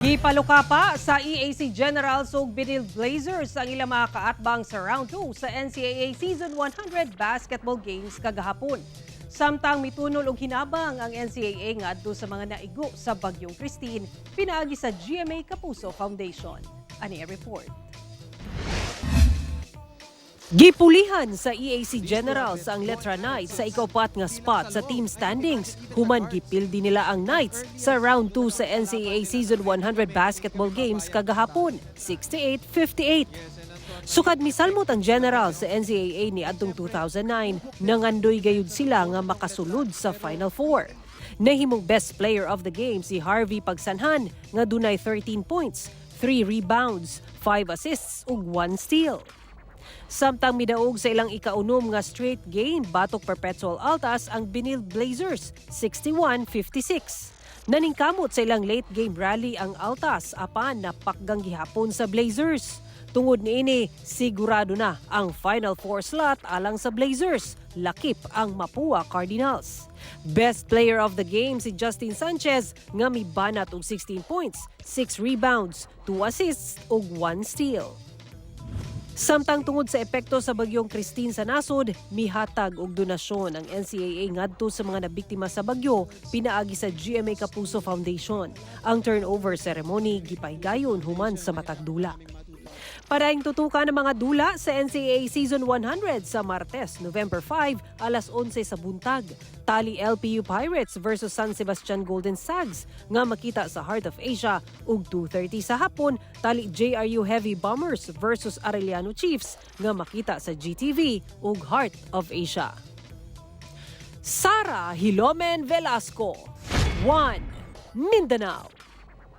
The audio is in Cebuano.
Gipalukapa sa EAC Generals ug Benilde Blazers ang ilang mga kaatbang sa round 2 sa NCAA Season 100 basketball games kagahapon. Samtang mitunol og hinabang ang NCAA ngadto sa mga naigo sa Bagyong Kristine pinaagi sa GMA Kapuso Foundation. Ani ang report. Gipulihan sa EAC Generals ang Letran Knights sa ikaupat nga spot sa team standings human gipildi nila ang Knights sa round 2 sa NCAA Season 100 basketball games kagahapon, 68-58. Sukad misalmot ang Generals sa NCAA ni adtong 2009, nangandoy gayud sila nga makasulod sa Final Four. Nahimong best player of the game si Harvey Pagsanjan nga dunay 13 points, 3 rebounds, 5 assists ug 1 steal. Samtang midaog sa ilang ikaunom nga straight game batok Perpetual Altas ang Benilde Blazers, 61-56. Naningkamot sa ilang late game rally ang Altas apan napakgang gihapon sa Blazers. Tungod niini, sigurado na ang Final Four slot alang sa Blazers, lakip ang Mapua Cardinals. Best player of the game si Justin Sanchez nga mibanat og 16 points, 6 rebounds, 2 assists ug 1 steal. Samtang tungod sa epekto sa Bagyong Kristine sa nasod, mihatag og donasyon ang NCAA ngadto sa mga nabiktima sa bagyo pinaagi sa GMA Kapuso Foundation. Ang turnover ceremony gipahigayon human sa matag dula. Padayong tutukan ang mga dula sa NCAA Season 100 sa Martes, November 5, alas 11 sa buntag. Tali LPU Pirates versus San Sebastian Golden Stags nga makita sa Heart of Asia, ug 2:30 sa hapon, tali JRU Heavy Bombers versus Arellano Chiefs nga makita sa GTV ug Heart of Asia. Sara Hilomen Velasco, 1 Mindanao.